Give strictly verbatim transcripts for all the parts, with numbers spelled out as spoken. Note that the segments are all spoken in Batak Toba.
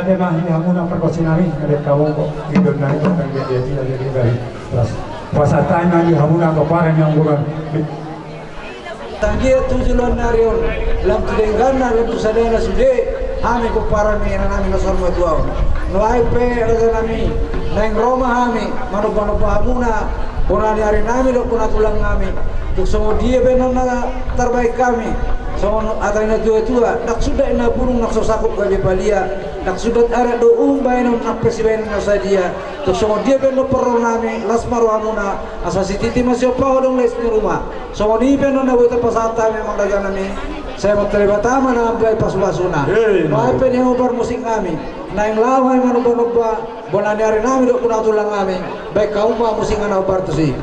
Ema di hamuna pargonsi nami, ngadek hamu kok, idon nami kok, nang dia dia dia dia dia. Terus, puasa time nami hamuna kok, parah yang bukan. Tanggia tu joloan ni ari on, lam tu dengganna, lam tu sadana sude, hami pomparan ni inanami na saur matua on. Nuaeng pe raja nami, naeng ro ma hami, manomba-nomba hamuna, bona ni ari nami dohot bona tulang nami. Tung songon dia pe non na tarbahen hami, songon hata ni na tua-tua, ndang suda inna burung na so sangkup gabe palia, ndang suda adat dohot bahenon nang pe sibahenon na sadia. Tung songon dia pe non parro nami, las ma rohamuna, asa sititi ma siompa ho dong les ni ruma. Songon i pe non na boi tapasahat hami amang raja nami. Sai Amanta Debata ma na mambahen pasu-pasuna. Nuaeng pe di hamu parmusik nami, naeng laho hami manomba-nomba bona ni ari nami dohot bona tulang nami. Bahen hamu ma musik na hombar tusi.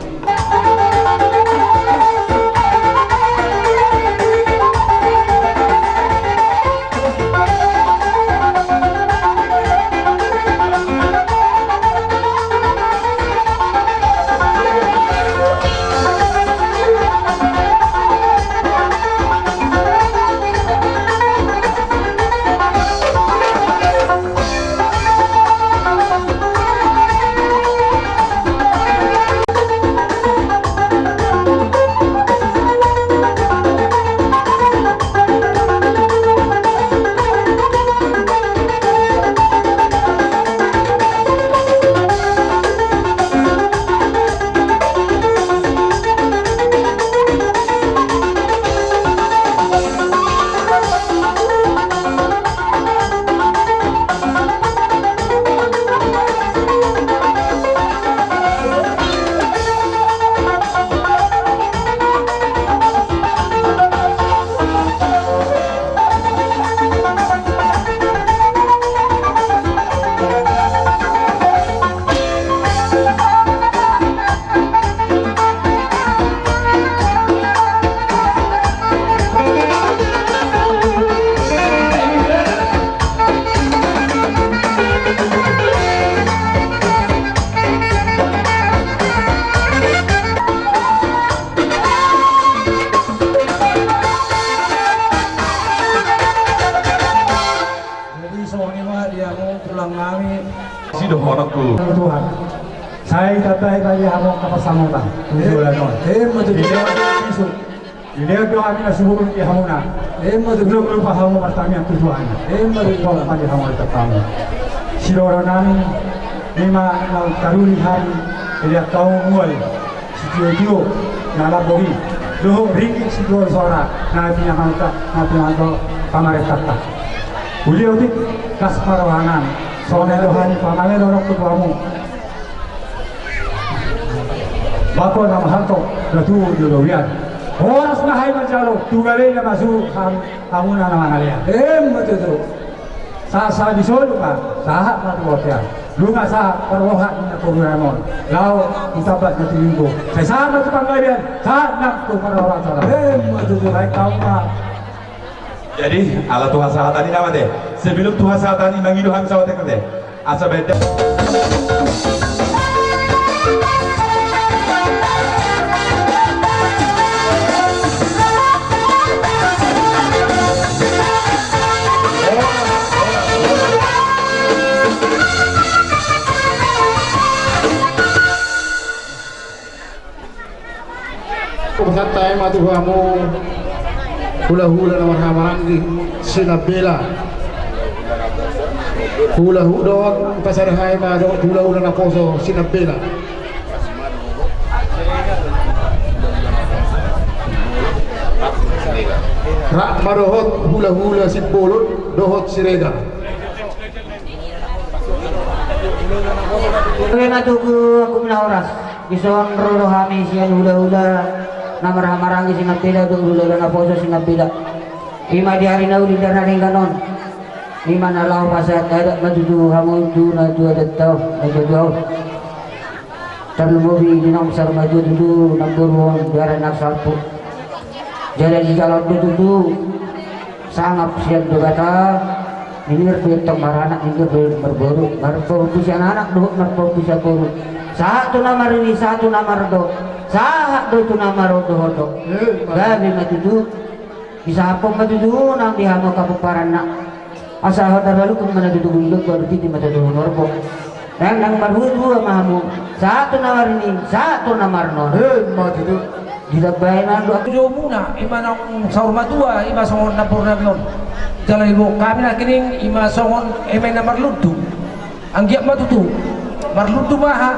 Jadi songon i ma di hamu tulang nami. Sidohononku. Tuhan. Sai tatai bagi hamu angka pansamotan. Tujuan on. Emma tutu. Dilehon do hami na suhurung di hamuna. Emma tutu. Belum lupa hamu martamiang tu Tuhan. Emma tutu. Tolong bagi hamu tetap hamu. Sidohonon nami, ima na taruli hami, jadi angka mual. Sitio-tio na lambok i dohot ringgit sitio sora na pinamanta, na pinamanta pamarentanta. Uli otik kas marohanan. Songon i do hami pamangenon on tu hamu. Bako na mahanto na tu di lobian. Horas ma hami manjalo tu gale na masuk ham, hamuna na mangalean. Emma tutu. Sahat-sahat di solu ma, sahat ma tu bontean. Nunga sahat parroha ni na pogu ramon. Laho tu tambat na tu linggo. Sai sahat ma tu panggabean, sahat nang tu parroha sala. Emma tutu. Baik kau ma. Jadi ala tu hasahatan i nama te. Sebelum tu hasahatan i mangido hami saotik te. Asa beda. Pasahat hami ma tu hamu hulahula na marhahamaranggi sinambela. Hulahula dohot pasada hami ma dohot hulahula naposo sinambela. Rap ma dohot hulahula Simbolon dohot Siregar. Eme ma tugu aku na horas. Dison ro do hami sian hulahula na marhahamaranggi sinambela dohot hulahula naposo sinambela. Ima di ari na uli di ari na denggan on. Ima na laho pasahat adat ma tutu hamu tu na tua adat tau na tua tua on. Tarlumobi di naung saur matua tutu namboru on di ari na salpu. Jala dijalo do tutu sangap sian Debata, ninna do tong maranak, ninna do marboru, marpahompu sian anak dohot marpahompu sian boru. Sahat tu na marini, sahat tu na mardo, sahat do tu na marodohodo. Gabe ma tutu. Disahaphon ma tutu nang di hamu angka pomparanna. Asa hata na luhut ma na tutu, bulung baru titi ma tutu norbok. Nang, nang marhua-hua ma hamu, sahat tu na marnini, sahat tu na marnono. Emma tutu. Ditambai ma do. Jomuna, ima naung saur matua, ima songon na bornami on. Jala iboan hami nangkining, ima songon eme na marlundu. Anggiat ma tutu, marlundu ma aha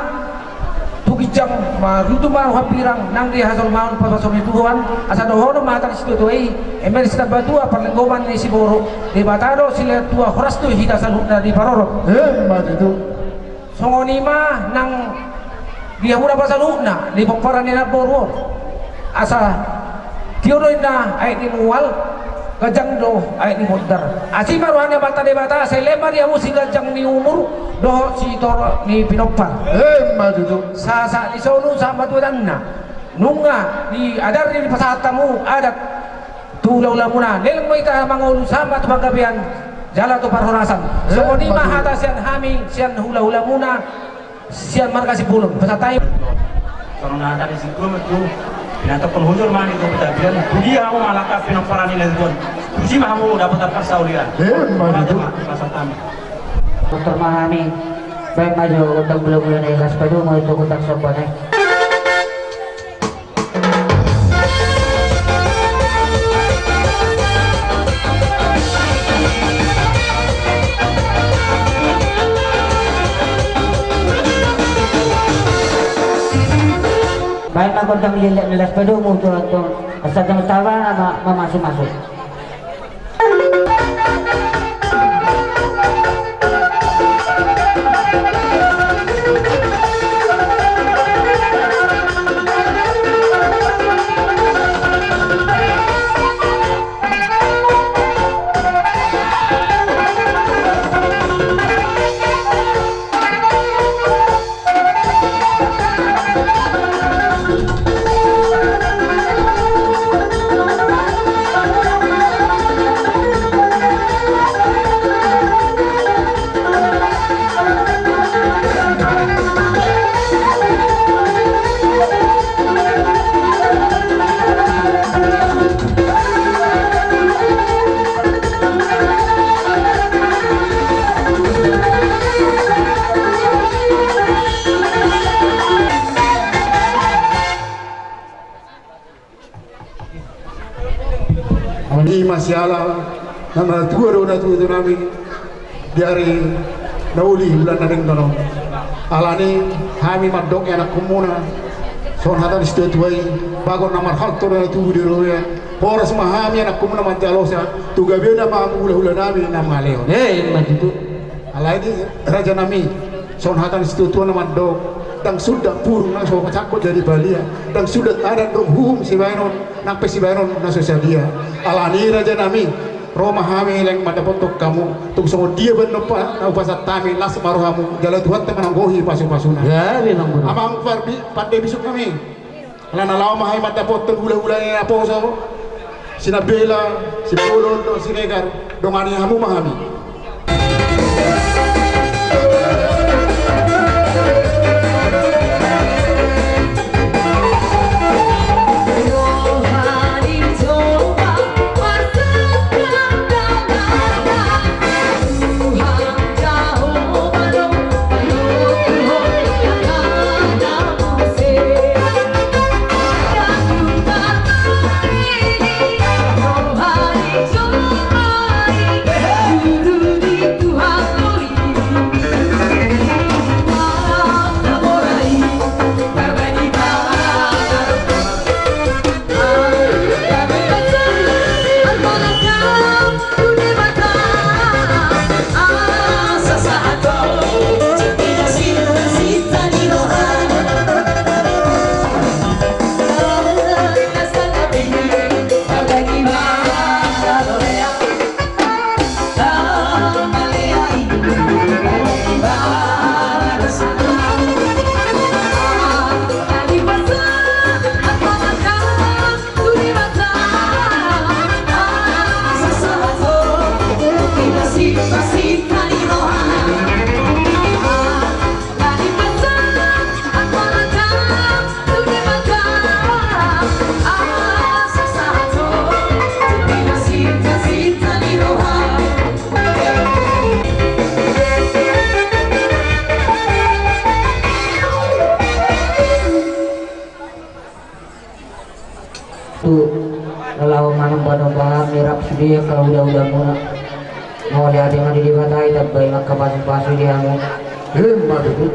tu ginjang, marlundu ma roha hambirang, nang di hajolmaon pasu-pasu ni Tuhan, asa dohonon ma hata ni situatua i, eme di sitambatua parlinggoman ni siborok, Debata do silehon tua, horas do hita saluhutna diparorot. Emma tutu. Songon i ma nang di hamuna parsaluhutna, di pomparan ni namboru on. Asa tio do inna aek ni mual, ganjang do aek ni bondar. Asi ma roha ni Amanta Debata, sai lehon ma di hamu siganjang ni umur dohot sitorop ni pinompar. Emma tutu. Sahat-sahat ni solu sahat ma tu adatna. Nunga diadari, dipasahat hamu adat tu hula-hulamuna, leleng ma hita mangolu sahat ma tu panggabean jala tu parhorasan. Songon i ma hata sian hami, sian hula-hulamuna, sian marga Simbolon, pasahat hami. Songon hata ni sidua ma tutu, pinantikhon hujur ma hami tu hutabian, tu dia hamu malangka pinomparan ni natuatua on. Tusi ma hamu dapotan parsaulian. Emma tutu. Pasahat hami. Dokter ma hami, baen ma jo gondang hula-hula na i, laos padomu ma jo gondang somba na i. Baen ma gondang liat-liat na las padomu tu antong, asa tama-tama ma mamasu-masu. Ima siala na matua do natuatua nami di ari na uli, ulaon na denggan on. Alani hami mandok ianakkonmuna, songon hata ni situatua i, bagot na marhalto do na tubu di robean. Horas ma hami ianakkonmuna manjalosa, tu gabe na ma hamu hulahula nami na mangalehon. Eh, ima tutu. Alai di raja nami, songon hata ni situatua na mandok, ndang suda purung nang so sangkot jadi balia, ndang suda adat dohot uhum sibahenon, nang pe sibahenon na so sadia. Alani raja nami, ro ma hami leleng mandapothon hamu, tung songon dia pe na hupa-, na hupasahat hami, las ma rohamu, jala Tuhanta ma na manggohi pasupasuna. Gabe, Amang Boru. Amang Parbi-, Pande Bisuk nami. Alana laho ma hami mandapothon hulahula ni naposo, Sinambela, Simbolon dohot Siregar, dongani hamu ma hami. Di angka hula-hulamuna. Mauliate ma di Debata i, tambai ma angka pasu-pasu di hamu. Emma tutu.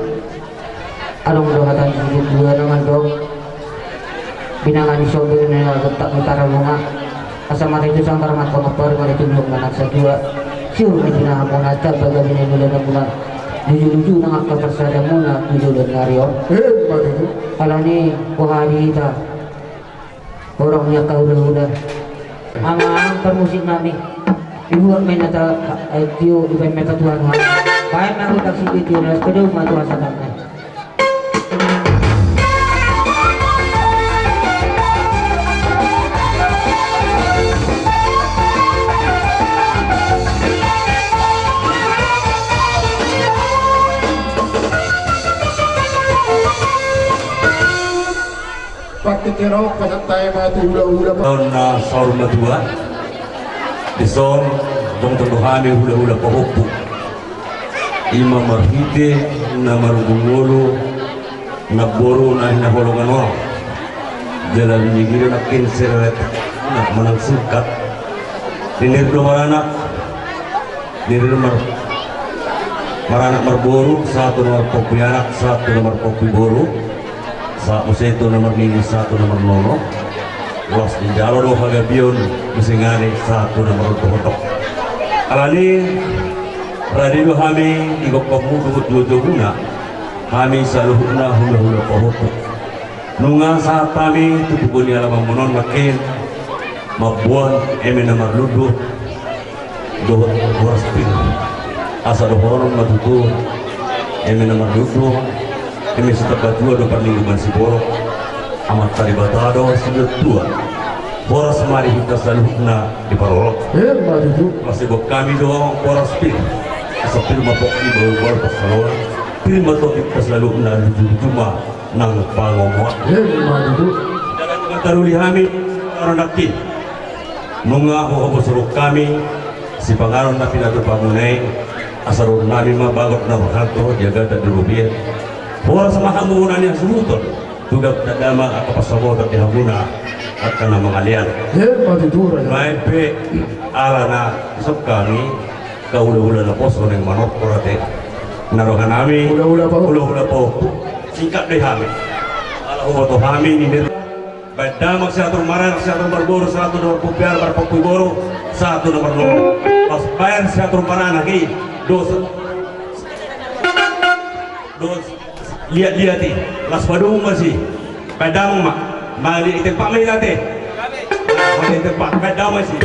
Adong do hata ni sidua na mandok, binanga ni sombir na gontak ni tarabunga. Asa mate tu sanggar ma tu pongopar, mate tu luhut ma na satua. Siur ni pinahanmuna, tamba gabe ni mulanamuna. Luju-luju nang angka parsadamuna tu joloan ni ari on. Emma tutu. Alani boha di hita. Horong ni angka hula-hula. Amang parmusik nami. Dibuat ma i na ta, eh, tio, dibaen ma i patuan hami. Baen ma i gondang sitio-tio, laos padomu ma tu hasahatan nai. Partingkian on pasantabi ma tu hula-hula. Taon na saur matua. Dison, adong tong do hami hula-hula pahompu. I ma marhite na marunggul ngolu, namboru na hinaholongan on. Jala ninna do nangkin sereret na manang singkat. Ninna do maranak. Ninna do mar-, maranak marboru, sahat tu na marpahompu anak, sahat tu na marpahompu boru, sahat muse tu na marnini, sahat tu na marnono. Laos dijalo do hagabeon muse nangkin sahat tu na marhundok-hundok. Alani, rade do hami di gokhonmu dohot jojomuna, hami saluhutna hula-hula pahompu. Nunga sahat hami tu tugu ni alamanmuna on nangkin, mamboan eme na marlundu dohot horas pir. Asa dohonon ma tutu, eme na marlundu, eme sitamba tua do parlinggoman siborok, Amanta Debata do siduan tua. Horas ma di hita saluhutna di parorot. Emma tutu. Masiboan hami do horas pir. Asa pir ma pongki bahulbahul pansalongan. Pir ma topik saluhutna, luju-luju ma nang pangomoan. Emma tutu. Jala nunga taruli hami, ro nangkin. Nunga huhaposhon hami sipanganon na pinatupamuna i, asa dohonon nami ma bagot na marhalto, di agantan di robean. Horas ma hamu na nihasuhuton, tu gabut na damang angka pansamotan di hamuna angka na mangalean. Emma tutu, Raja. Baen pe ala na isok hami, angka hula-hula naposo naeng manortor ate. Na rohanami hula-hula pahompu. Hula-hula pahompu. Singkat do i hami. Ala huboto hami ni mir. Baen damang siatur maranak, siatur marboru, sahat tu na marpahompu anak, marpahompu boru, sahat tu na marnono. Pas baen siatur maranak i, dos. Dos. Liat-liat i, laos padomu ma si. Baen damang ma. Mauliate, tempat ma i ate. Mauliate, tempat. Baen damang ma si.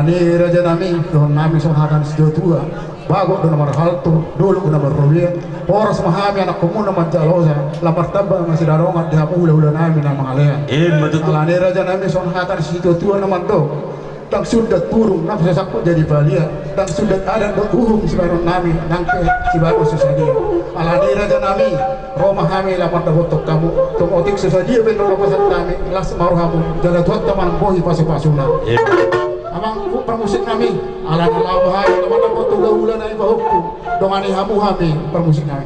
Ni raja nami, dohonon nami songon hata ni situa-tua. Bagot do na marhalto, dolok do na marrobean. Horas ma hami anakkonmuna manjalosa, lam martamba ma sidadongan di hamu hula-hula nami na mangalean. Emma tutu. Alani raja nami songon hata ni situa-tua na mandok. Ndang sundat turung nang so sangkut jadi palia. Ndang sundat adat dohot uhum sibahenon nami nang pe sibahenon so sadia. Alani raja nami, ro ma hami lam mandapothon hamu. Tung otik so sadia pe na lapasan nami, las ma rohamu, jala Tuhanta ma na mambohi pasu-pasuna. Emma. Amang parmusik nami, alani laho ma hami lam mandapothon hula-hula nami pahompu, dongani hamu hami parmusik nami.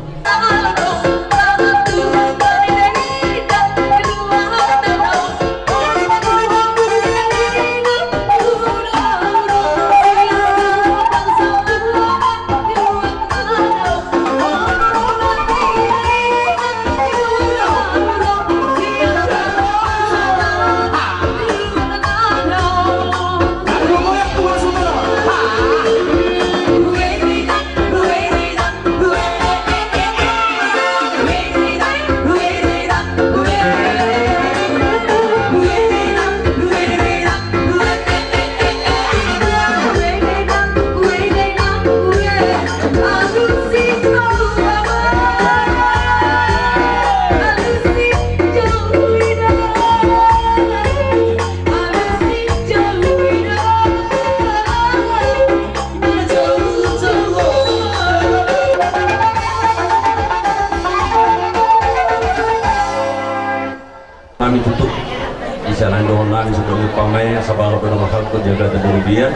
Nami sudah lupa mai, asa balok na mahal ko jaga tadi rupiah.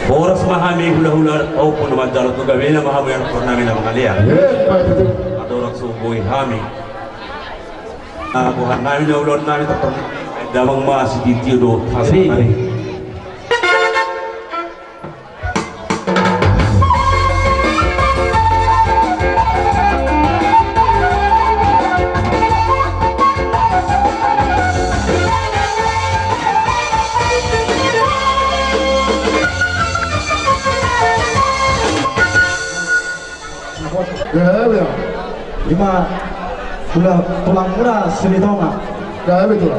Boras ma hami hulahula, au pun manjalo tu gabe na ma hamu ianakkon nami na mangalean. Andorang so boi hami. Nah, Tuhan nami na ulaon nami tetap damang ma sititi do. Jadi. Ya, ya. Ima, tulang, tulang muna Silitonga. Ya, betul.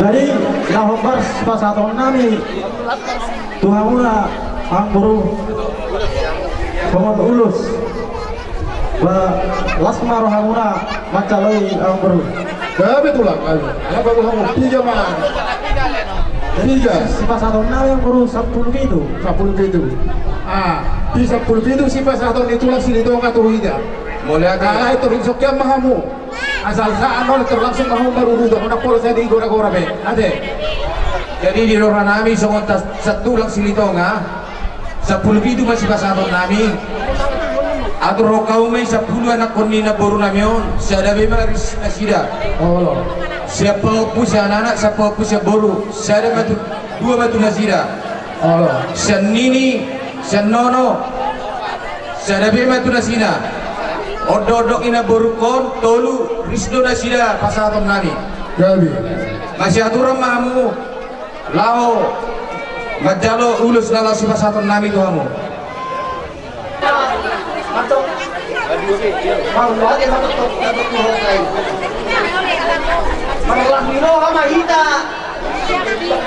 Jadi, na hombar sipasahaton nami tu hamuna, amangboru, songon ulos. Ba, las ma rohamuna manjaloi, amangboru. Gabe tulang, gabe. Apa tulang? Piga ma. Piga. Sipasahaton nami, amangboru, sampulu pitu. Sampulu pitu. Ah, di sampulu pitu sipasahaton ni tulang Silitonga tu hita. Mauliate. Alai torus sokian ma hamu. Asal saan on, terlangsung ma hamu marurut, hamu na pola sai di gora-gora be. Ate. Jadi di roha nami songon tas-, satulang Silitonga. Sampulu pitu ma sipasahaton nami. Atur roha hamu ma i sampulu anakkon ni namboru nami on, sada be ma ris nasida. Olo. Sian pahompu sian anak, sian pahompu sian boru, sada ma tu, dua ma tu nasida. Olo. Sian nini, sian nono, sada be ma tu nasida. Ondok-ondok ni namborungkon, tolu, ris do nasida pasahaton nami. Gabe. Masiaturan ma hamu. Laho manjalo ulos na laho sipasahaton nami tu hamu. Marlas ni roha ma hita.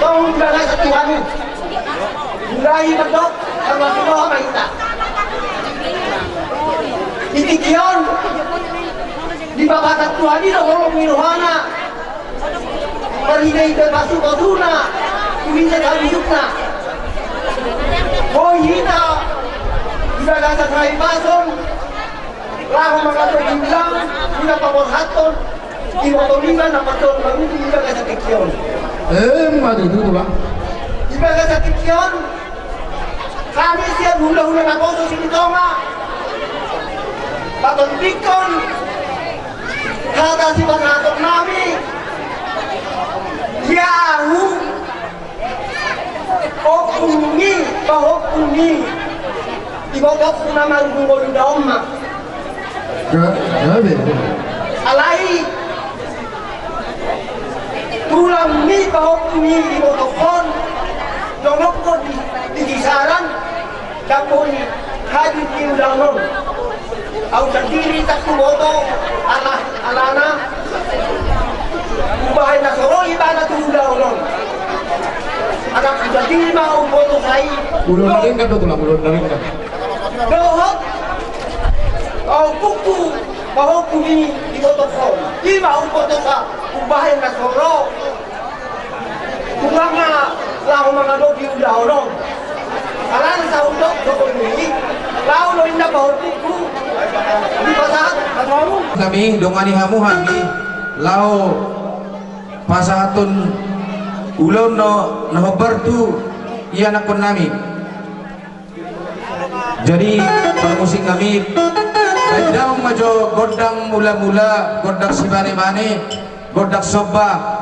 Tong di bagasan Tuhan i. Mulai mandok, marlas ni roha ma hita. Di tingki on, di bagasan Tuhan i do holong ni rohana. Marhite-hite pasu-pasuna, tu hita saluhutna. Boi hita di bagasan hahipason, laho mangadopi ulaon, guna paborhathon iboto niba na parjolo marujung di bagasan tingki on. Emma tutu, Tulang. Di bagasan tingki on, hami sian hula-hula naposo Silitonga, patondingkon hata sipasahaton nami. Ia ahu, ompu ni, pahompu ni ibotongku na marumur ngolu on ma. Ga-, gabe. Alai tulang ni pahompu ni ibotongkon, dongokkon di, di kisaran, dang boi hadir di ulaon on. Ahu sandiri dang huboto, ala, alana umbahen na so ro ibana tu ulaon on. Alana ahu sandiri ma umboto sai. Ulaon na denggan do, Tulang, ulaon na denggan. Dohot pahompu, pahompu ni ibotongkon, ima umboto sai umbahen na so ro. Tulang ma laho mangadopi ulaon on. Alana sahuthon do i, laho do inna pahompungku dipasahat. Nami, dongani hamu hami laho pasahathon ulaon na, na hombar tu ianakkon nami. Jadi, parmusik nami, baen damang ma jo gondang mula-mula, gondang sibane-bane, gondang somba.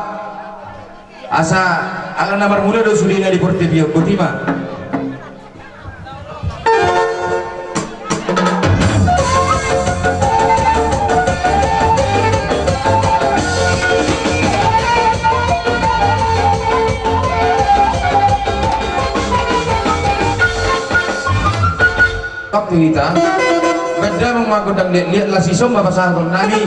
Asa ala na marmula do sudena di portibi on, botima. Waktu hita baen damang ma gondang liat-liat, laos ison ma pasahaton nami.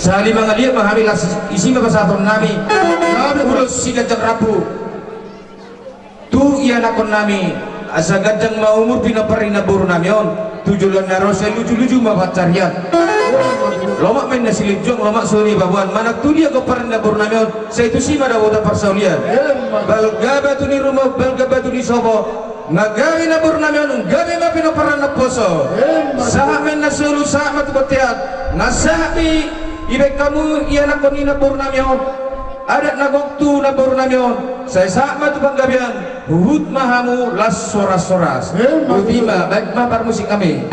Sahali mangaliat ma hami, laos isi ma pasahaton nami. Nami ulos siganjang rambu. Tu ianakkon nami, asa ganjang ma umur pinompar ni namboru nami on, tu joloan na ro sai luju-luju ma pansarian. Lomak ma inna silinjuang, lomak soni baboan, manang tu dia gompar ni namboru nami on, sai tusi ma dapotan parsaulian. Balga batu ni ruma, balga batu ni sopo, Nga gabe namboru nami on, gabe ma pinomparan naposo. Emma tutu. Sahat ma i na solu, sahat ma tu bontean. Nga sahat ma i, ibaen hamu ianakhon ni namboru nami on. Adat na gok tu namboru nami on. Sai sahat ma tu panggabean. Huhut ma hamu las horas-horas. Emma tutu. Botima, baen ma parmusik nami.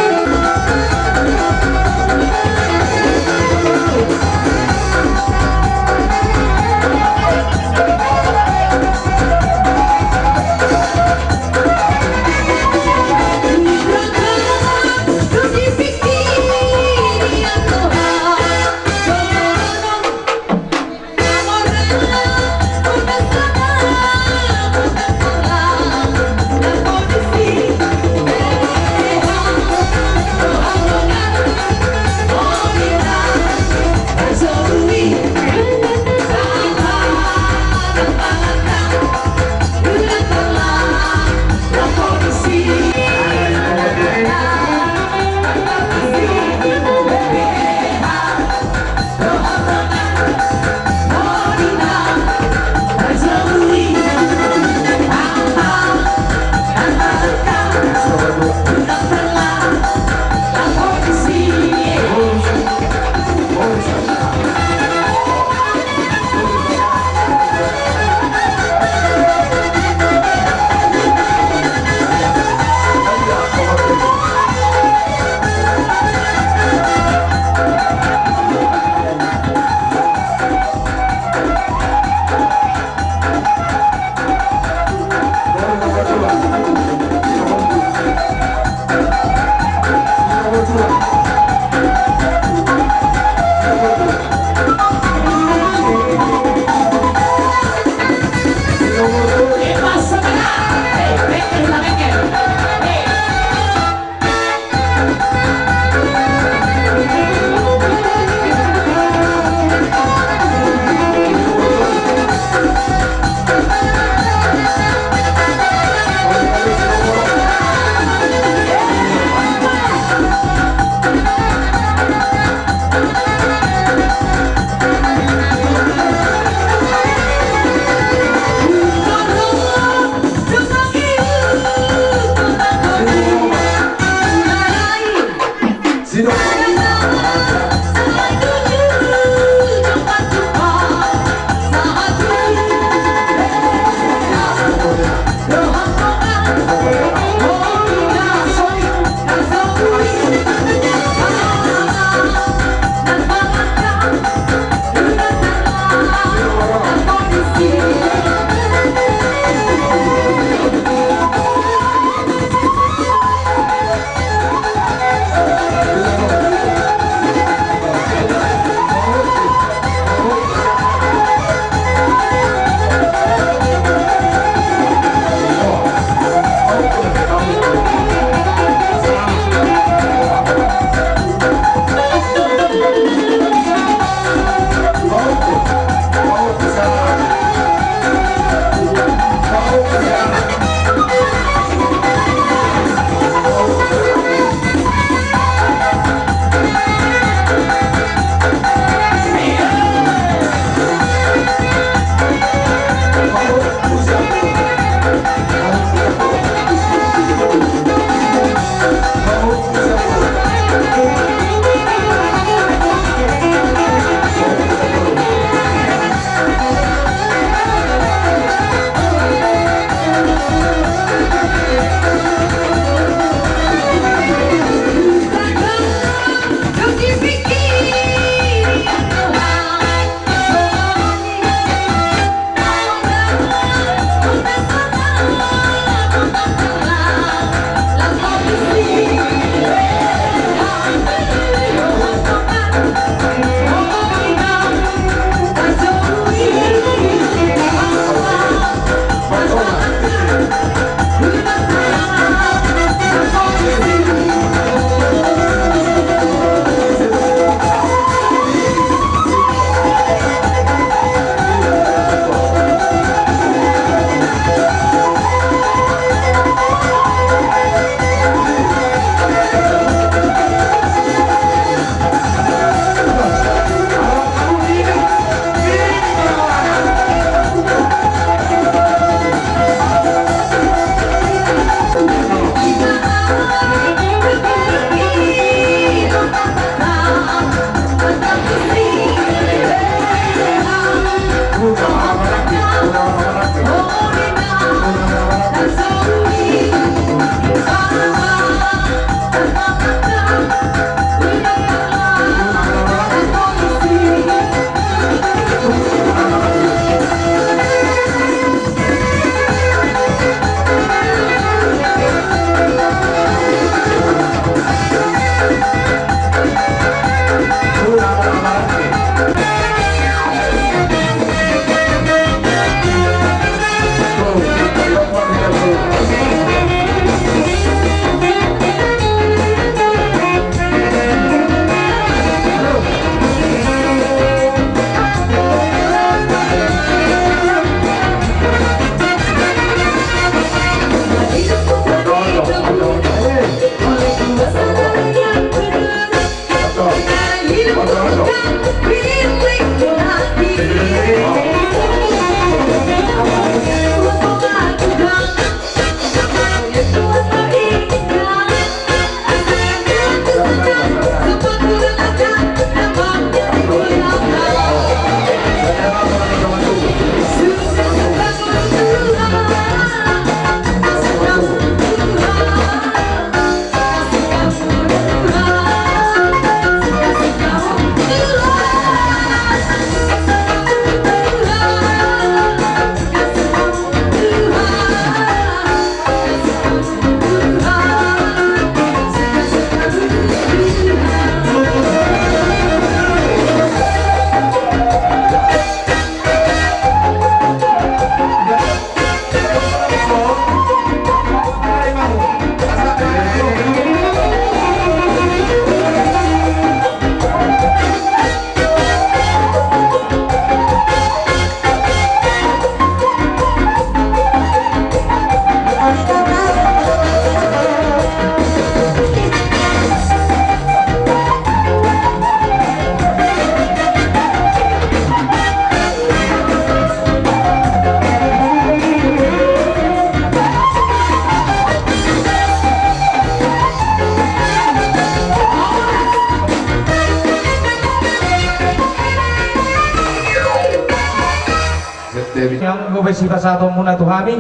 Anggo boi sipasahatonmuna tu hami.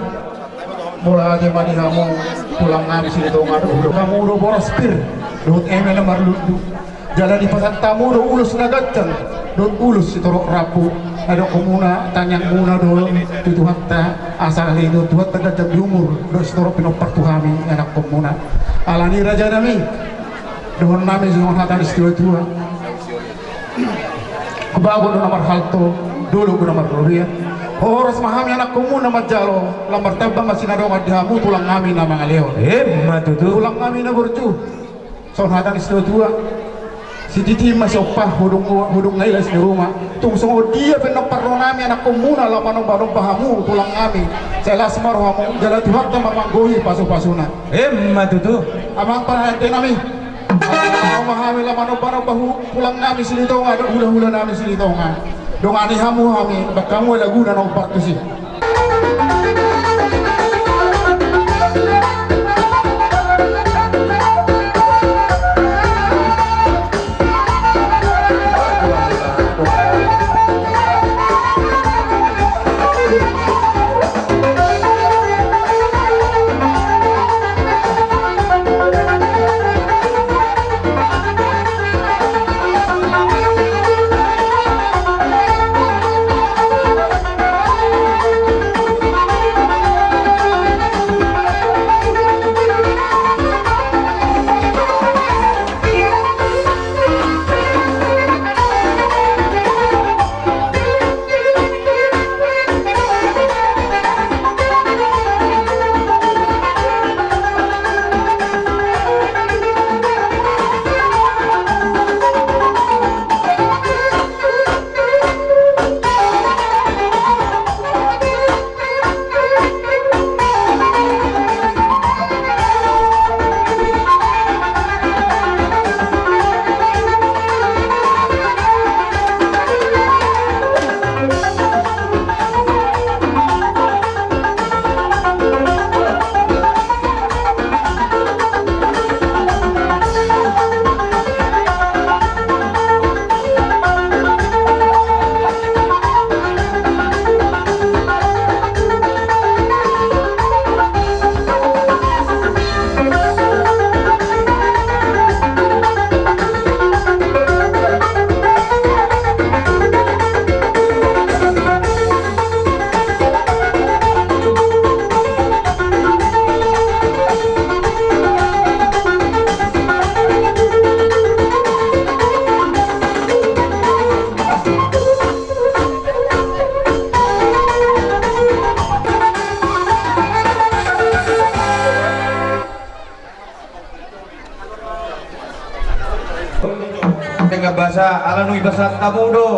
Mauliate ma di hamu tulang nami Silitonga dohot hamu do boras pir dohot eme na marlundu. Jala dipasahat hamu do ulos na ganjang dohot ulos sitorop rambu. Adong hamuna tangiangmuna do tu Tuhanta asa ale do Tuhanta ganjang di umur dohot sitorop pinompar tu hami ianakhonmuna. Alani raja nami, dohonon nami songon hata ni situa-tua. Bagot do na marhalto, dolok do na marrobean. Horas ma hami anakhonmuna manjalo, lam martamba ma sinadongan di hamu tulang nami na mangalehon. Emma tutu. Tulang nami na burju. Songon hata ni situa-tua. Sititi ma siompa, hudung, hudung na ilas ni ruma. Tung songon dia pe na parro nami anakhonmuna lam manomba-nomba hamu tulang nami. Sai las ma rohamu, jala Tuhanta ma manggohi pasu-pasuna. Emma tutu. Amang parhante nami. Asa ma hami lam manomba-nomba hu-, tulang nami Silitonga dohot hula-hula nami Silitonga. Dongani hamu hami, bahen hamu laguna na hombar tusi. Denggan basa, ala nunga dipasahat hamu do,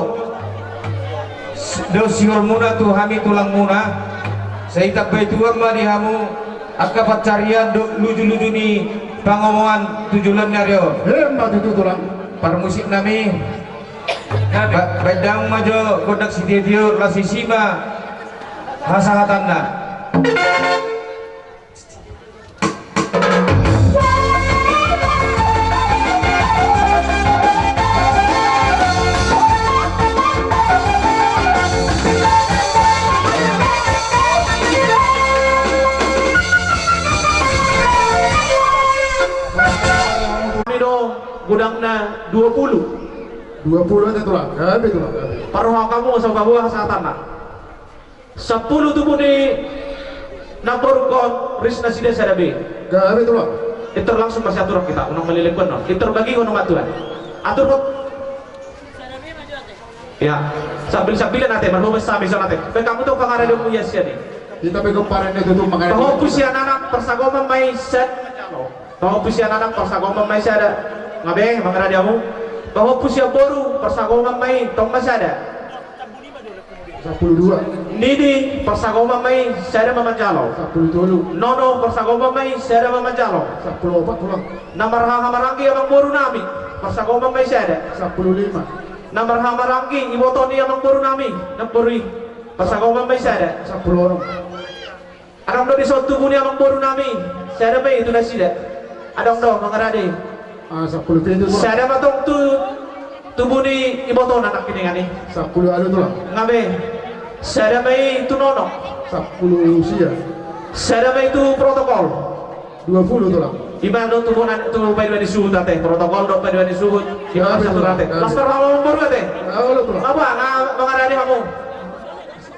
do sihormuna tu hami tulangmuna. Sai tambai Tuhan ma di hamu angka pansarian dohot luju-luju ni pangomoan tu joloan ni ari on. Emma tutu tulang. Parmusik nami. Ba-, baen damang ma jo gondang sitio-tio, laos isi ma hasahatanna. Ini do godangna dua puluh. Dua puluh aja tulang, gabe tulang, gabe. Parrohahon hamu, asa paboa hasahatanna. Sampulu tubu ni namborungkon, ris nasida sada be. Gabe tulang. Pintor langsung masiaturan hita, unang malelengkon on. Pintor bagihon ma tulang. Aturhon. Ya, sambil-sambilan ate, marhobas hami songon ate. Baen hamu tong pangaradionmu ia sian i. Hita pe gomparan na tutu mangarade. Pahompu sian anak parsagoman ma i sada. Pahompu sian anak parsagoman ma i sada. Nga be, mangarade hamu. Pahompu sian boru parsagoman ma i tong ma sada. Sampulu dua. Nini parsagoman ma i sada ma manjalo. Sampulu tolu. Nono parsagoman ma i sada ma manjalo. Sampulu opat tulang. Na marhahamaranggi amangboru nami parsagoman ma i sada. Sampulu lima. Na marhahamaranggi iboto ni amangboru nami namboru i parsagoman ma i sada. Sampulu onom. Adong do dison tubu ni amangboru nami, sada ma i tu nasida. Adong do mangarade. Ah, sampulu pitu tulang. Sada ma tong tu tubu ni ibotona nangkiningan i. Sampulu ualu tulang. Nga be. Sada ma i tu nonok. Sampulu sia. Sada ma i tu protokol. Dua puluh, Tulang. Ima do tu bona, tu paidua ni suhut ate. Protokol dohot paidua ni suhut. Ima satu ate. Laskar hamu mamboru ate. Olo, Tulang. Apa nga mangaradi hamu?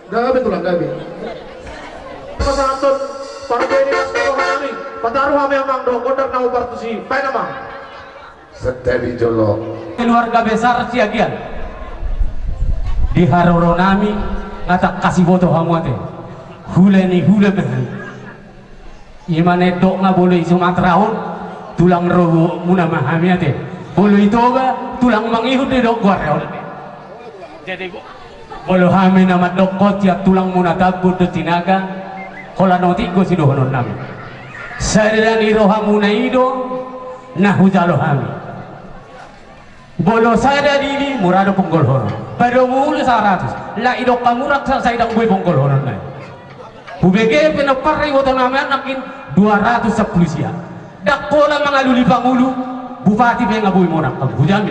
Gabe, Tulang, gabe. Pasahathon parbue ni laskar roha nami. Pataru hami amang dohot gondang na hombar tusi. Baen amang. Santabi jolo. Keluarga besar Siagian. Di haroro nami nga tangkas diboto hamu ate. Hula ni hula ma hami. Ima na didok nga molo i Sumatera on, tulang roha muna ma hami ate. Molo i Toba, tulang mangihut didok goarna on. Jadi, molo hami na mandokkon sian tulang muna Tambun dohot Sinaga, holan otik do sidohonon nami. Sada ni roha muna i do na hujalo hami. Molo sada dili mura do ponggolhonon. Padomu ulu saratus. Laos didok hamu rang sa sai ndang boi ponggolhonon nai. Hubege pinompar ni iboto nami an nangkin dua ratus sampulu sia. Ndang pola mangalului pangulu, bupati pe nga boi monang hamu, hujame.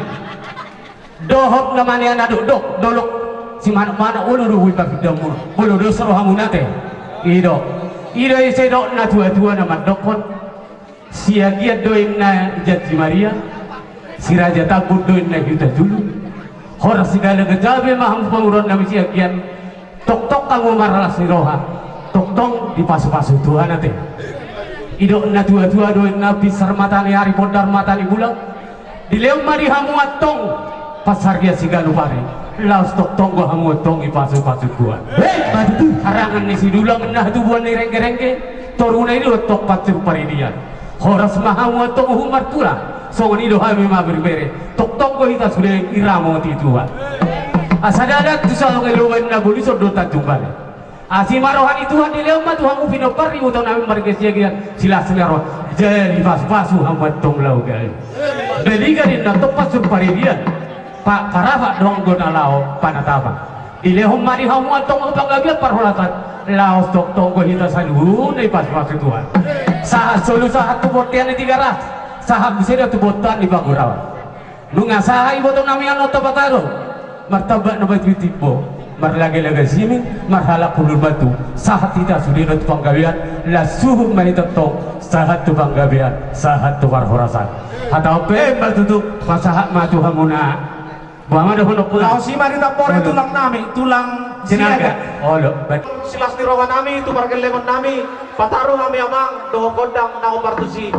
Dohot nga mania na dokdok, dolok simanok-manok, olo do boi papinda muna. Olo dos roha muna ate. I do. I do ise didok na tua-tua na mandokkon. Siagian do inna Janji Maria, si Raja Tambun do inna Huta Julu. Horas sigala gabe ma hamu pamoruon nami Siagian. Tongtong hamu marlas ni roha, tongtong dipasu-pasu Tuhan ate. Didok na tua-tua do inna pinsar mata ni ari, pondar mata ni bulan. Dilehon ma di hamu antong pansarian siganup ari. Laos tongtong do hamu antong dipasu-pasu Tuhan. Harangan ni sidulang na hatubuan ni rengge-rengge, toruna i do antong pansur paridian. Horas ma hamu antong uhum martulang, songon i do hami maberbere, tongtong do hita sude diramoti Tuhan. Asa ndada tu saonge loba inna bolison do tanjung balai. Asi ma roha ni Tuhan, dilehon ma tu hamu pinompar ni iboto nami marga Siagian, silas ni roha, jadi pasu-pasu hamu antong laho gabe. Baliga do inna antong pansur paridian, pa-, parapat do anggo na laho panatapan. Dilehon ma di hamu antong panggabean parhorasan, laos tongtong do hita saluhutna dipasu-pasu Tuhan. Sahat solu sahat tu bontean ni Tigaras, sahat muse do tu bontean ni Panguraon. Nunga sahat iboto nami an on Tabataro, martamba na batu timbo, marlaga-laga simin, marhalak hundul batu, sahat hita sudena tu panggabean, laos suhut ma hita antong sahat tu panggabean, sahat tu parhorasan. Hata on pe ma tutu, pasahat ma tu hamuna. Boha ma dohononku? Laos i ma di tambore tulang nami, tulang Sinaga. Olo, bet. Silas ni roha nami tu pargellengon nami, pataru hami amang dohot gondang na hombar tusi.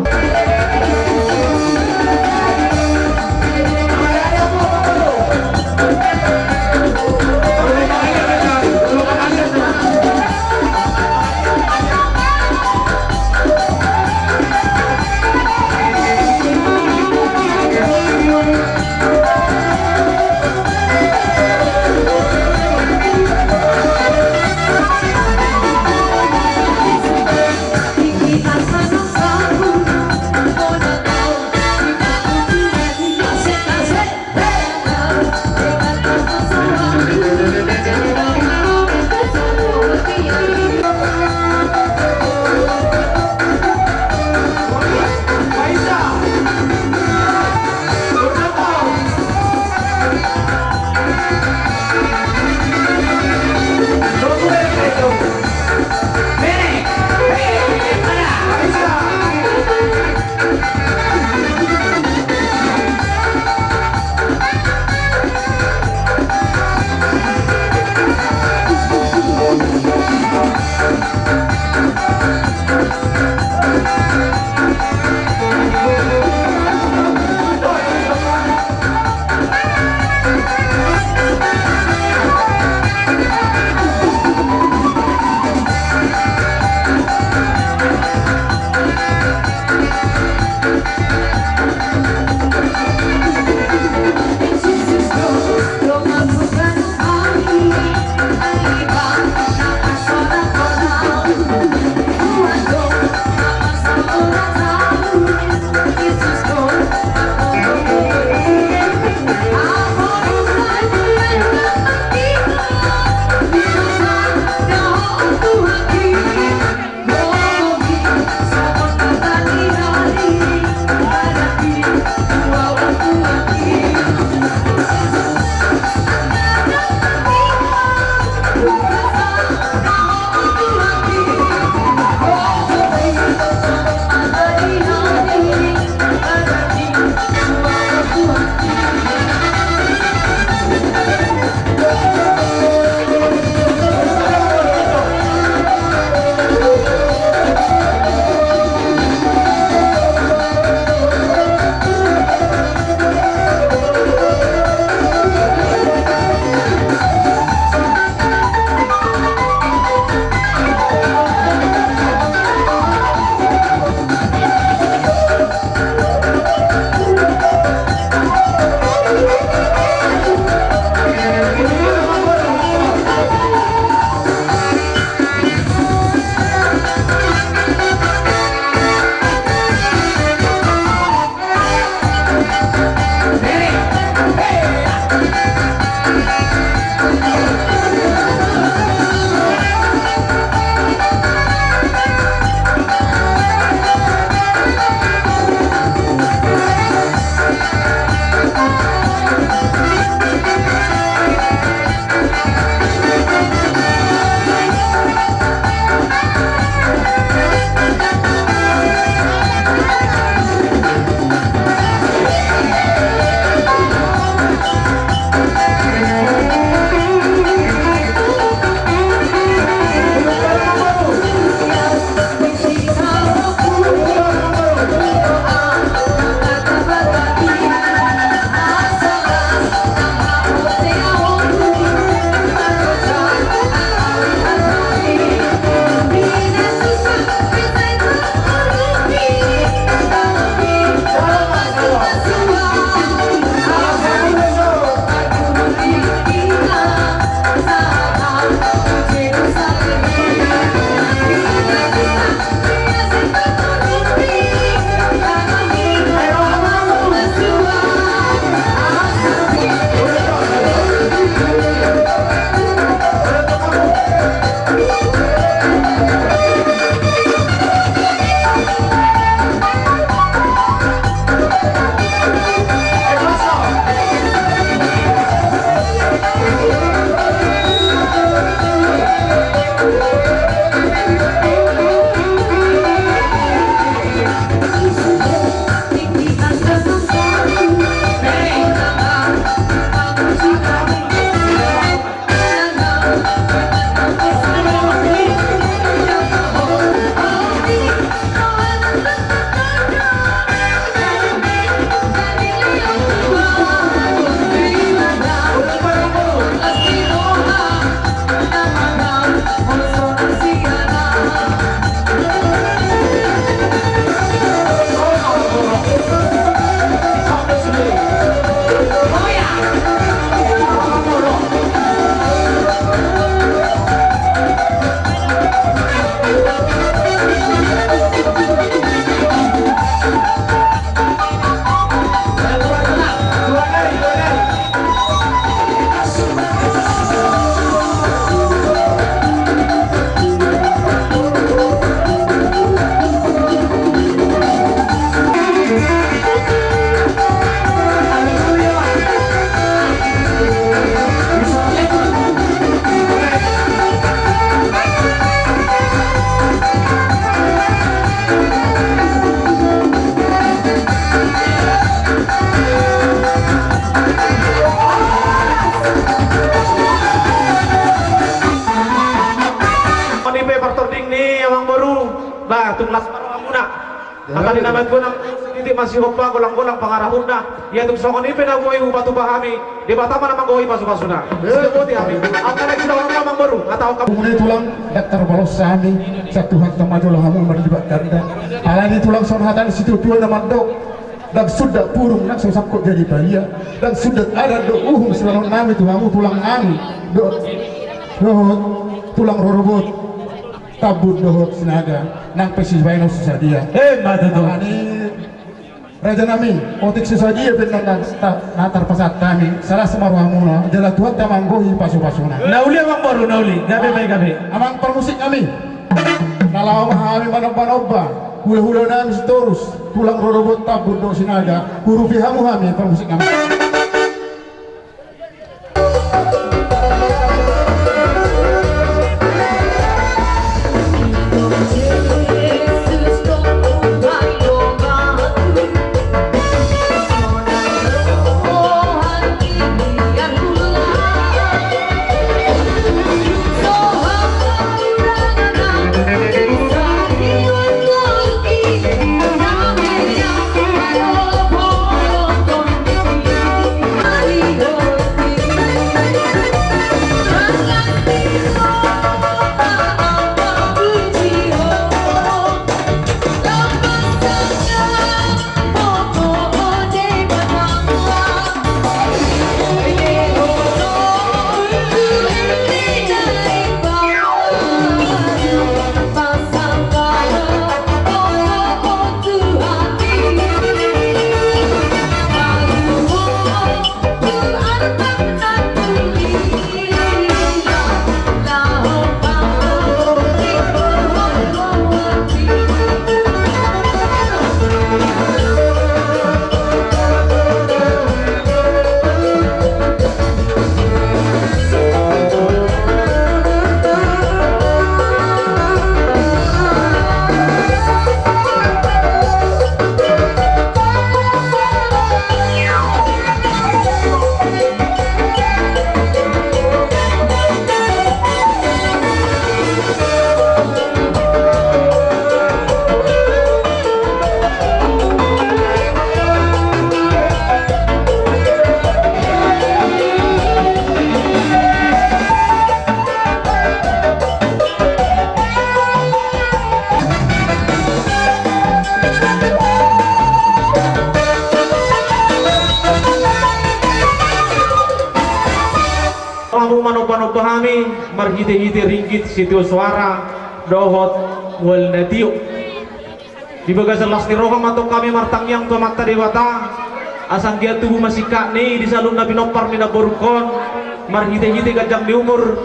Ba tung las ma rohamuna. Hata ni na matua nang sititi masihompa golang-golang pangarahutna. Ia tung songon i pe na boi hupatupa hami, Debata ma na manggohi pasu-pasuna. Siboti hami. Angka na sinaon na mangboru. Hata angka. Mune tulang, ndang tarbalos hami. Sa Tuhan tama jolo hamu marlibat ganda. Alani tulang songon hata ni situatua na mandok. Ndang sundat purung nang so sangkot jadi palia. Ndang sundat adat dohot uhum silaon nami tu hamu tulang nami. Dohot tulang rorobot. Tambun dohot Sinaga nang pe sibaenon so sadia. Emma tutu. Raja nami, otik so sadia pe na tarpasahat hami, salas ma rohamuna, jala Tuhanta ma manggohi pasu-pasuna. Na uli amang boru, na uli, gabe bae gabe. Amang parmusik nami. Na laho ma hami manomba-nomba hula-hula nami Sitorus, tulang rorobot Tambun dohot Sinaga, hurupi hamu hami parmusik nami. Hamu manomba-nomba hami marhite-hite ringgit sitio soara dohot mual na tio. Di bagasan las ni roha ma tong hami martangiang tu Amanta Debata, asa anggiat tubu ma singkatna i di saluhut na pinompar ni namborungkon, marhite-hite ganjang ni umur,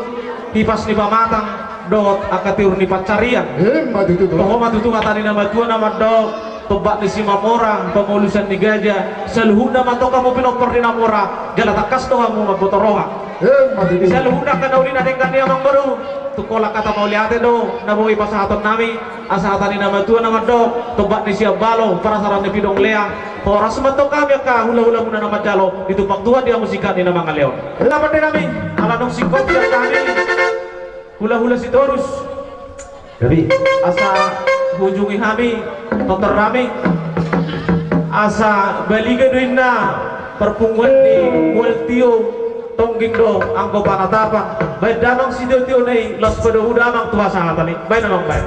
hipas ni pamatang, dohot angka tiur ni pansarian. Emma tutu. Toho ma tutu hata ni na matua na mandok, tombak ni Simamora, pangolusan ni gaja, saluhutna ma tong hamu pinompar ni na mora, jala tangkas do hamu mamboto roha. Emma tutu. Saluhutna angka na uli na denggan i amang boru, tung holan hata mauliate do na boi pasahaton nami. Asa hata ni na matua na mandok, tombak ni Siambalo, parasaran ni Pidong Lea, horas ma tong hami angka hula-hula muna na manjalo, ditumpak Tuhan di hamu singkat ni na mangaleon. Lapan de nami, ala dung singkop sian hami hula-hula Sitorus. Gabe. Asa hujungi hami, tontor nami. Asa baliga do inna parpunguan ni mual tio, tongging do anggo panatapan. Baen damang sitio-tio na i, laos padomu damang tu hasahatan i. Baen damang, baen.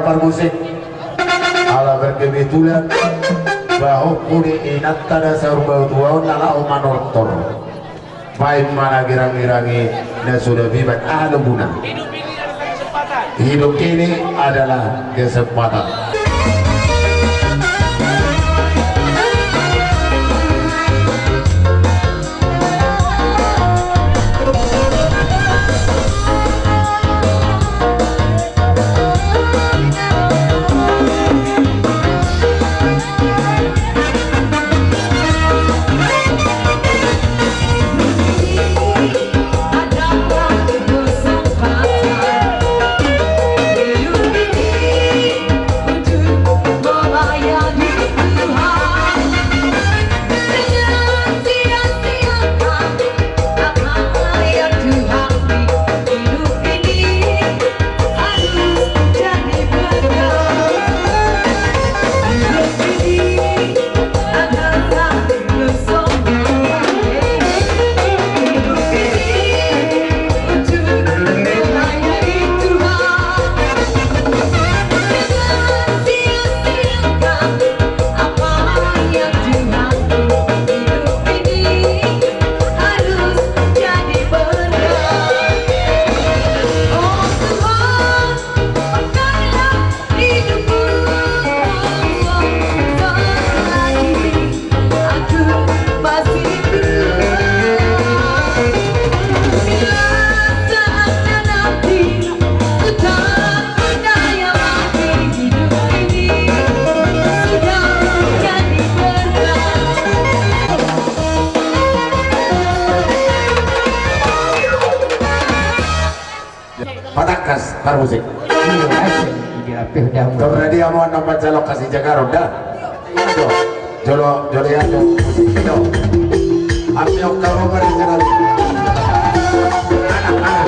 Parmusik. Ala berkebetulan bahwa pudi inanta da saur bau tua on na laho manortor. Baen ma na girang-girangi na suda bibat aha lobuna. Hidup ini adalah kesempatan. Parmusik. Torna dia mau nambah jalok kasih jaga roda. Jolo, jolo ya, jolo. Api okta roba di jalan. Anak, anak.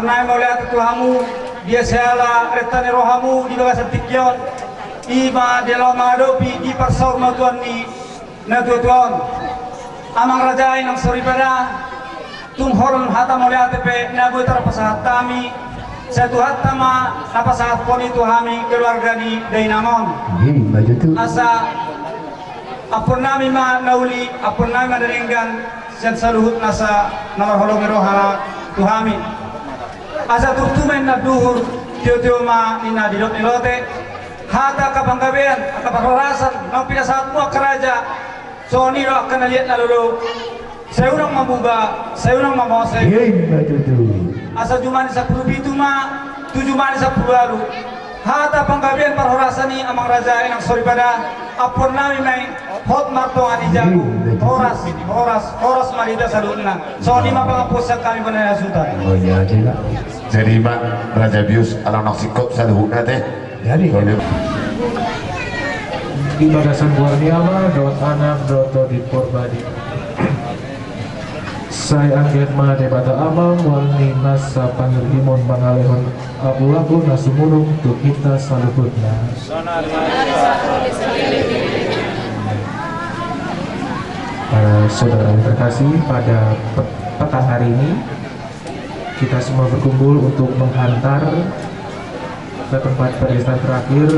Nai mauliate tu hamu, dia siala renta ni rohamu di bagasan tingki on. I ma dia laho mangadopi di parsaurmatuaon ni natuatua on. Amang raja i nang soripada, tung horong hata mauliate pe na boi tarpasahat hami, sai Tuhanta ma na pasahathon i tu hami keluarga ni dainang on. Asa ampuonnami ma na uli, ampuonnami ma na denggan, sian saluhut nasa na marholong ni rohana tu hami. Asa turtu ma ninna duhur, tiotio ma ninna didok ni lote. Hata angka panggabean, angka parhorasan naung pinasahatmu angka raja, songon i do angka na liat na lolo. Sai unang mamuba, sai unang mamose. Asa jumani sampulu pitu ma tu jumani sampulu ualu. Hata panggabean parhorasan i amang raja inang soripada, ampuan nami ma i. Hot martonga ni jabu. Horas, horas, horas ma di hita saluhutna. Songon i ma pangampuon sian hami bona ni hasuhuton. Jadi ma raja bius ala nang singkop saluhutna te. Jadi. Di bagasan goar ni Ama dohot Anak dohot Tondi Porbadia. Sai anggiat ma Debata Ama mual ni nasa pangirimon mangalehon abu-abu na sumurung tu hita saluhutna. Para saudara yang terkasih, pada pet- petang hari ini kita semua berkumpul untuk menghantar ke tempat peristirahat terakhir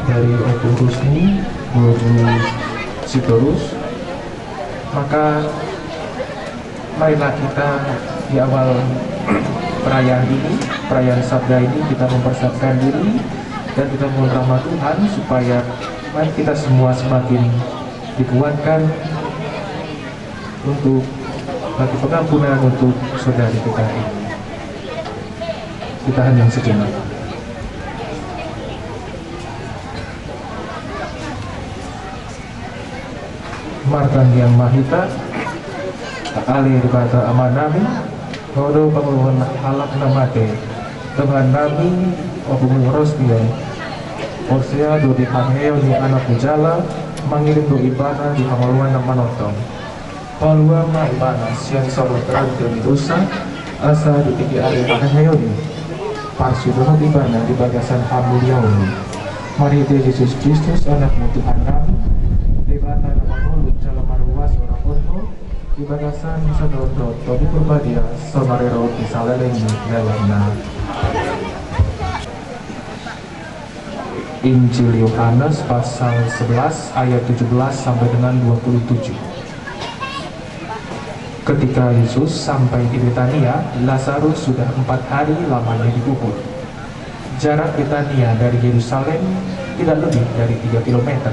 dari Ompung Rusni, Guru Sitorus. Maka marilah kita di awal perayaan ini, perayaan Sabda ini, kita mempersiapkan diri dan kita mohon rahmat Tuhan supaya iman kita semua semakin dikuatkan untuk bagi pengampunan untuk saudari kita ini. Kita hening sejenak. Martangiang ma hita. Ale Debata Amanami, Ho do pangoluhon halak na mate. Dongan nami, Ompung Rusni, porsea do di haheheon ni anakmu jala mangirim do ibana di hangoluan na manongtong. Palua ma ibana sian saluhut ragam ni dosa, asa di tingki ari haheheon i parsudahon ibana di bagasan hamuliaon i. Marhite Jesus Kristus, Anakmu Tuhan nami, Debata na mangolu jala maruas urahonmu, di bagasan sadondot Tondi Porbadia, saonari ro di saleleng ni lelengna. Injil Yohanes pasal sebelas ayat tujuh belas sampai dengan dua puluh tujuh. Ketika Yesus sampai di Betania, Lazarus sudah empat hari lamanya dikubur. Jarak Betania dari Yerusalem tidak lebih dari tiga kilometer.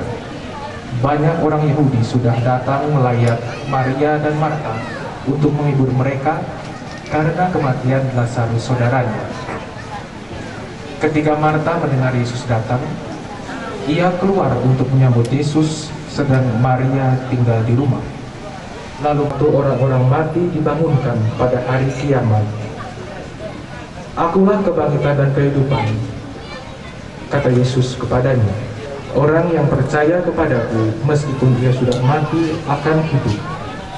Banyak orang Yahudi sudah datang melayat Maria dan Marta untuk menghibur mereka karena kematian Lazarus saudaranya. Ketika Marta mendengar Yesus datang, ia keluar untuk menyambut Yesus, sedang Maria tinggal di rumah. Lalu, waktu orang-orang mati dibangunkan pada hari kiamat, "Akulah kebangkitan dan kehidupan," kata Yesus kepadanya. "Orang yang percaya kepada-Ku, meskipun ia sudah mati, akan hidup.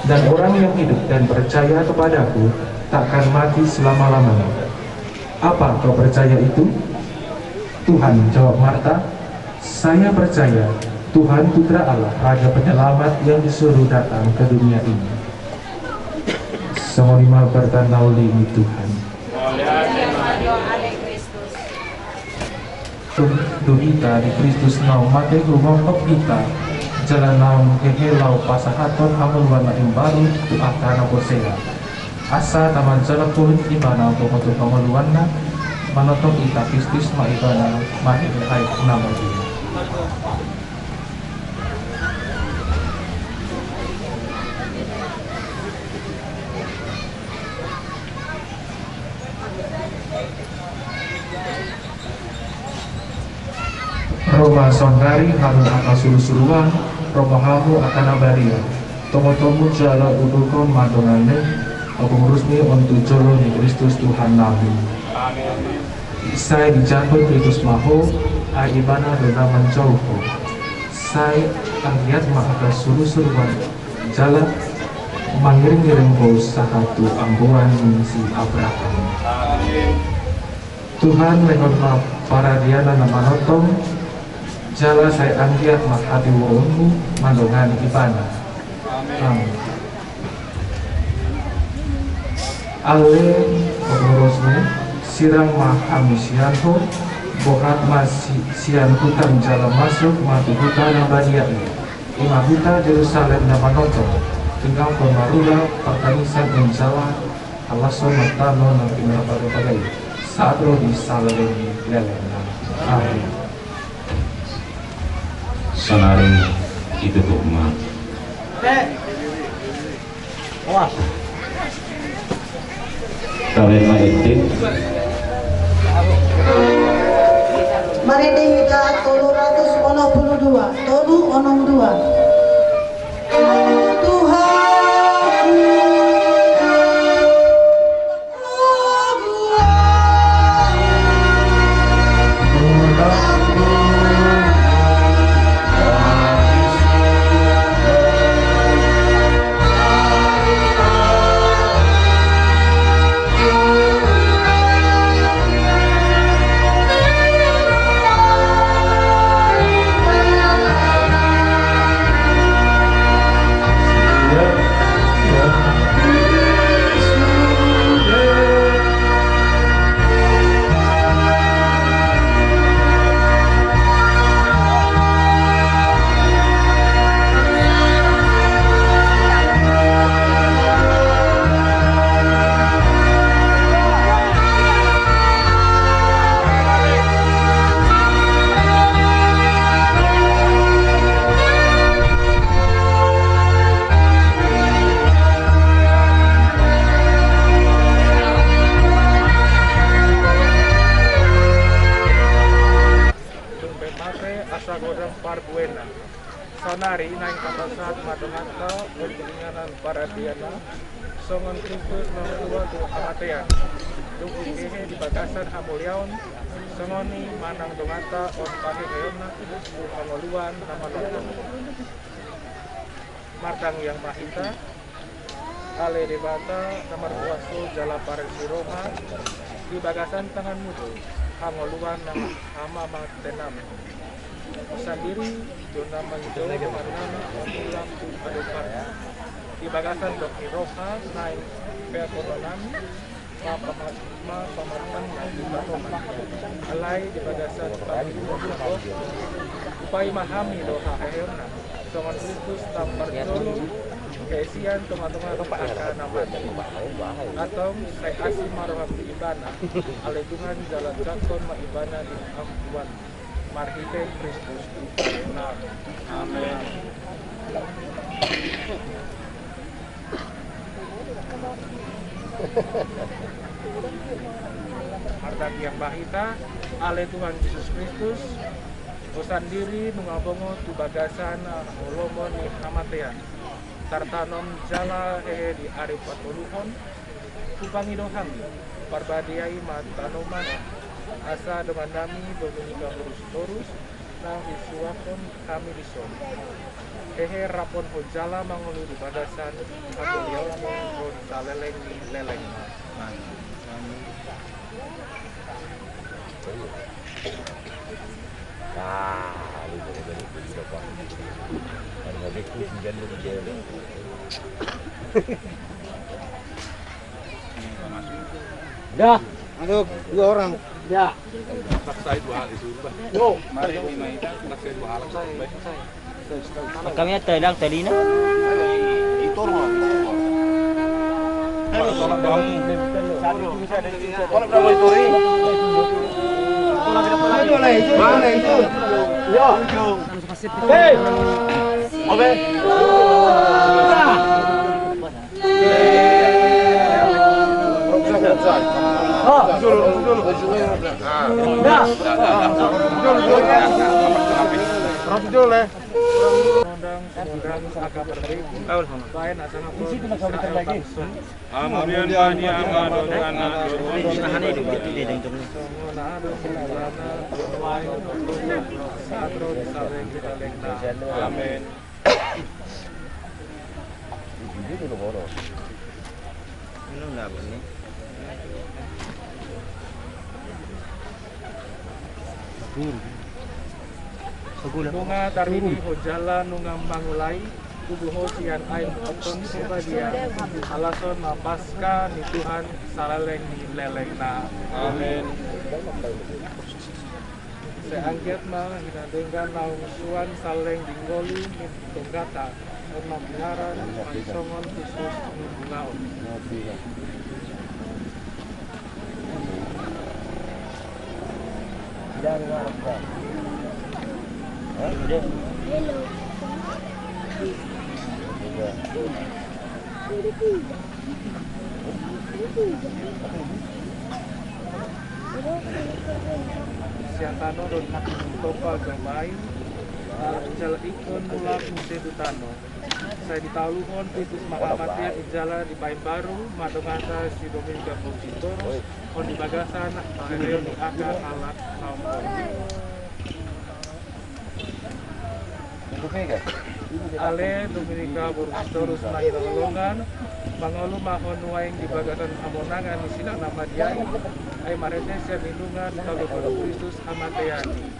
Dan orang yang hidup dan percaya kepada-Ku, tak akan mati selama-lamanya." "Apa kau percaya itu, Tuhan?" jawab Marta. "Saya percaya Tuhan Putra Allah, Raja Penyelamat yang disuruh datang ke dunia ini." Songon i ma berita na uli ni Tuhan. Tu hita di Kristus naung mate huhongkop hita, jala naung hehe laho pasahathon hangoluan na imbaru tu angka na porsea. Asa tamanjalo huhut ibana tu hangoluanna, manongtong hita Kristus ma ibana marhite aek na badia. Ro ma saonari hamu angka suru-suruan, ro ma hamu angka na badia. Tomo-tomu jala udukhon ma dongan ni Ompung Rusni on tu jolo ni Kristus Tuhan nami. Amin. Sai dijangkon Kristus ma ho, ai ibana do na manjou ho. Sai anggiat ma angka suru-suruan jala mangiring-iring ho sahat tu amboan ni si Abraham. Amin. Tuhan, lehon ma paradiana na manongtong, jala sai anggiat ma hatiuonmu mandongani ibana. Amin. Ale Ompung Rusni, sirang ma hami sian ho, bohat ma si-, sian hutang jala masuk ma tu huta na badia i. I ma huta Jerusalem na manongtong, tinggalhon ma rura, partangisan on jala halashon ma tano na pinarbaga-baga i. Saat ro di saleleng ni lelengna. Amin. Saonari ditutup ma. Wah. Tabe ma ende. Marende hita tolu ratus onom puluh dua, tolu onom dua. Tuhan. Tung pe mate asa godang parbuena. Saonari naeng tapasahat ma donganta on tu inganan paradianna, songon Kristus na tua tu hamatean, dung dihehe di bagasan hamuliaon, songon i ma nang donganta on paheheonna tu hangoluan na malolo. Martangiang ma hita. Ale Debata na markuaso jala parasi roha, di bagasan tanganmu do hangoluan nang hamamatennami. Sandiri do na manjou dongannami on ulang tu adopanmu. Di bagasan dok ni roha naeng peakhononnami, ma pama-, ma pamantan na di tanoman. Alai di bagasan pangkibuan do, hupaima hami do haheheonna, songon Kristus na parjolo, pe sian tongatonga angka na mate. Antong sai asi ma roham di Ibana, ale Tuhan, jala jangkon ma Ibana di ampuan. Marhite Kristus Tuhan. Amen. Martangiang ma hita. Ale Tuhan Jesus Kristus, Ho sandiri nunga bongot tu bagasan holomon ni hamatean, tartanom jala hehe di ari patoluhon. Hupangido hami, parbadiai ma tanoman, asa dongannami bohi ni haporus-porus na husuakhon hami dison, hehe raphon Ho jala mangolu di bagasan hamuliaonmu on saleleng ni lelengna. Amin. Dah. Masuk dua orang. Ya. Paksa dua hal itu, Pak. Yo. Paksa dua hal. Kami ada yang tadi, nah. Mana itu? Mana itu? Yo. Hei. Amin. Ini nggak apa nih? Nunga taridi Ho jala nunga mangulai tubu Ho sian aek ni Tondi Parbadia, alai on ma Paska ni Tuhan saleleng ni lelengna. Amin. Sai anggiat ma hinadenggan naung suan saleleng di ngolu ni tonggata, on ma pinarang mangisongon Kristus ni bulaon. Sian tano do na pinungkopa jomai, jala ingkon mulak muse tu tano. Sai ditaluhon Kristus ma hamatean i jala dipaimbaru ma donganta si Dominika Consistorum on di bagasan hahereon ni angka halak na umposo. Ale Dominika boru Sitorus na hinaholongan, mangolu ma ho nuaeng di bagasan hamonangan ni sinang na madiai, ai marhite sian inungan taluhon Kristus hamatean i.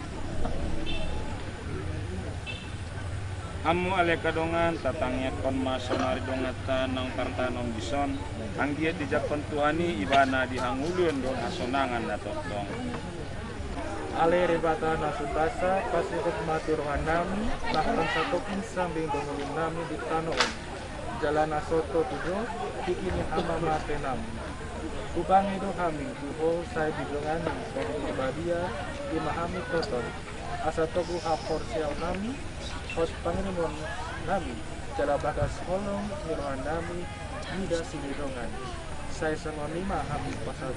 Hamu ale angka dongan, tatangianghon ma saonari donganta naung tartanom dison, anggiat dijangkon Tuhan i ibana di hangoluan dohot hasonangan na tongtong. Ale Debata na sun basa, parsingkop ma tu rohanami, na holan satongkin sambing do ngolunami di tano on. Jala na so totu do, tingki ni hamamatenami. Hubangi do hami tu ho sai didongani Tondi Parbadia, i ma hami tongtong. Asa togu haporseaonnami, hos pangidoannami, jala bagas holong ni rohanami, mida sinidongan. Sai songon i ma hami pasa-,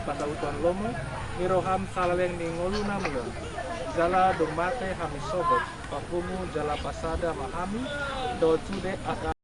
pasauton lomo, ni roham saleleng ni ngolunami on. Jala dung mate hami sogot, papungu jala pasada ma hami, dohot sude angka